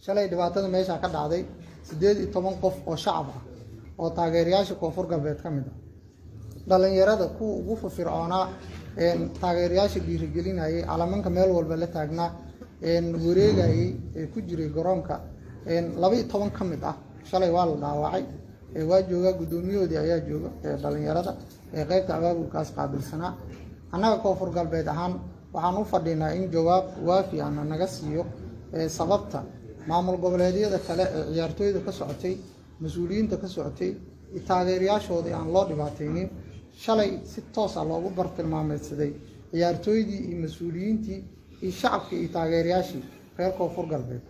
Shalay dhibaatada meesha ka dhacday 18 qof oo shacab ah oo taageerayaasha Koonfur Galbeed ka mid ah, dhalinyarada kuwa ugu firfircoonaa, taageerayaasha dhiirigelinayay, calamanka meel walba la taagnaa, wareegayay ee ku jiray garoonka, 12 ka mid ah shalay waa la dhaawacay. Waa joogaa guddoomiyahoodii ayaa jooga dhalinyarada ee qaybta abaabulkaas qaabilsanaa. Annaga Koonfur Galbeed ahaan waxaan u fadhinaa in jawaab waafi ana naga siiyo sababta maamul goboleedyada kale ee ciyaartooyda ka socotay, mas-uuliyiinta ka socotay, taageerayaashoodii aan loo dhibaataynin. Shalay si toos ah loogu bartilmaameedsaday ciyaartooydii iyo mas-uuliyiintii iyo shacabkii iyo taageerayaashii reer Koonfur Galbeed.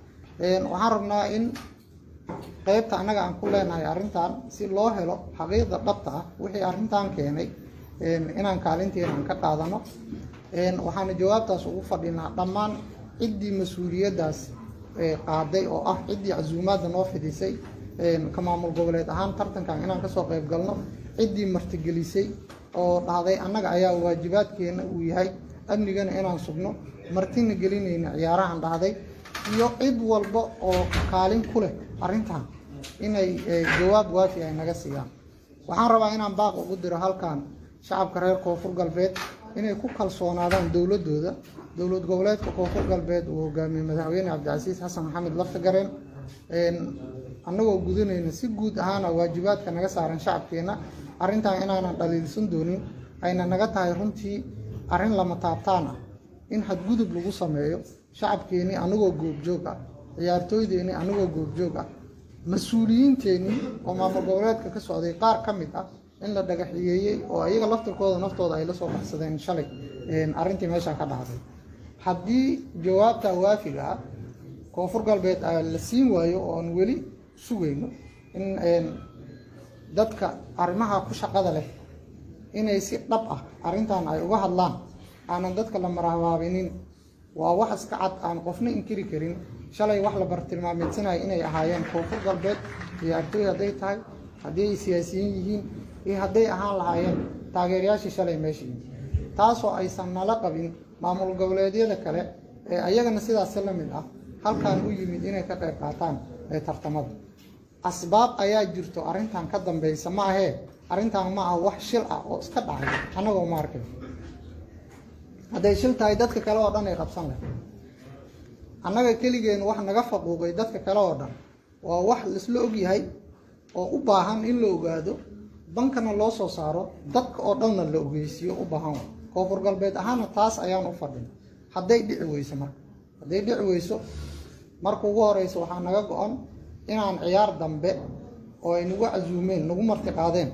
Waxaan rabnaa in qaybta annaga aan ku leenahay arrintan si loo helo xaqiiqda dhabta ah wixii arrintan keenay inaan kaalinteena aan ka qaadano. Waxaana jawaabtaas ugu fadhinaa dhammaan ciddii mas-uuliyaddaas qaaday oo ah ciddii casuumaadda noo fidisay ka maamul goboleed ahaan tartankan inaan kasoo qayb galno, ciddii martigelisay oo dhahday annaga ayaa waajibaadkeena uu yahay amnigana inaan sugno, martina gelinayna ciyaarahan dhahday, iyo cid walba oo kaalin ku leh arrintan inay jawaab waafi ay naga siiyaan. Waxaan rabaa inaan baaq ugu diro halkan shacabka reer Koonfur Galbeed inay ku kalsoonaadaan dowladooda, dowlad goboleedka Koonfur Galbeed uu hogaamiyey madaxweyne Cabdicasiis Xasan Maxamed Laftagareen. Annagoo gudanayna si guud ahaana waajibaadka naga saaran shacabkeena, arrintan inaanan dhaliilsan doonin, ayna naga tahay runtii arrin lama taabtaan ah in xadgudub lagu sameeyo shacabkeenii anagoo goobjoog ah, ciyaartooydeenii anagoo goobjoog ah, mas-uuliyiinteenii oo maamul goboleedka ka socday qaar ka mid ah in la dhagaxiyeeyey oo iyaga laftirkooda naftooda ay la soo baxsadeen shalay arrintii meesha ka dhacday. Haddii jawaabta waafiga ah Koonfur Galbeed la siin waayo oo aan weli sugayno in dadka arrimaha ku shaqada leh inay si dhab ah arrintan ay uga hadlaan, aanan dadka la marhabaabinin, waa wax iska cad aan qofna inkiri karin shalay wax la bartilmaameedsanaya inay ahaayeen Koonfur Galbeed ciyaartooy hadday tahay, haddii ay siyaasiyiin yihiin iyo hadday ahaan lahaayeen taageerayaashii shalay meesha yimid, taasoo aysan nala qabin maamul goboleedyada kale ee ayagana sidaasi la mid ah halkan u yimid inay ka qayb qaataan tartamada. Asbaab ayaa jirto arrintan ka dambeysa, ma ahee arrintan ma aha wax shil ah oo iska dhacay. Annagoo ma arkay hadday shil tahay dadka kale oo dhan ay qabsan lahayd, annaga keligeen wax naga faquuqay dadka kale oo dhan waa wax laisla ogyahay oo u baahan in la ogaado, bankana loo soo saaro, dadka oo dhanna la ogeysiiyo u baahan. Wa Koonfur Galbeed ahaana taas ayaan u fadhin. Hadday dhici weyso, marka hadday dhici weyso, marka ugu horeysa waxaa naga go-an inaan ciyaar dambe oo ay nagu casuumeen, nagu marti qaadeen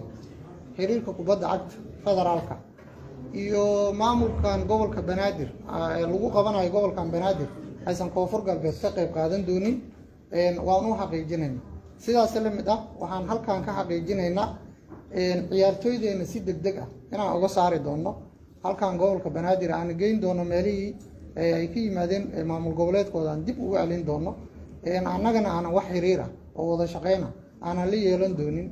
xiriirka kubadda cagta federaalka iyo maamulkan gobolka Banaadir ee lagu qabanayo gobolkan Banaadir aysan Koonfur Galbeed ka qayb qaadan doonin. Waan u xaqiijinaynaa. Sidaas la mid ah waxaan halkan ka xaqiijinaynaa ciyaartooydeenna si deg deg ah inaan uga saari doono halkan gobolka Banaadir, aan geyn doono meelihii ay ka yimaadeen maamul goboleedkooda, aan dib ugu celin doono, annagana aanan wax xiriir ah oo wada shaqeyna aanan la yeelan doonin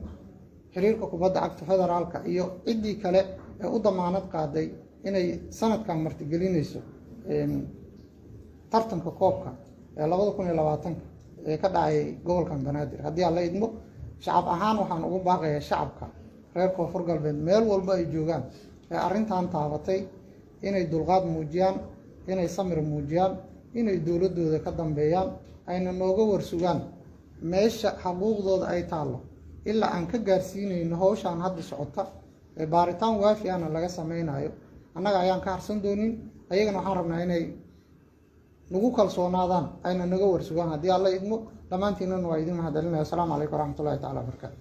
xiriirka kubadda cagta federaalka iyo ciddii kale ee u damaanad qaaday inay sanadkan martigelinayso tartanka koobka ee 2020-ka ee ka dhacay gobolkan Banaadir. Haddii aan la idmo, shacab ahaan waxaan ugu baaqayaa shacabka reer Koonfur Galbeed meel walba ay joogaan ee arrintan taabatay inay dulqaad muujiyaan, inay samir muujiyaan, inay dowladdooda ka dambeeyaan, ayna nooga warsugaan meesha xaquuqdooda ay taallo ilaa aan ka gaarsiinayno howshaan hadda socota ee baaritaan waafi ahna laga sameynayo. Annaga ayaan ka harsan doonin, ayagana waxaan rabnaa inay nagu kalsoonaadaan, ayna naga warsugaan. Haddii alla idmo, dhammaantiinana waa idin mahadcelinaya. Asalaamu calaykum waraxmatullahi tacala wabarakaatu.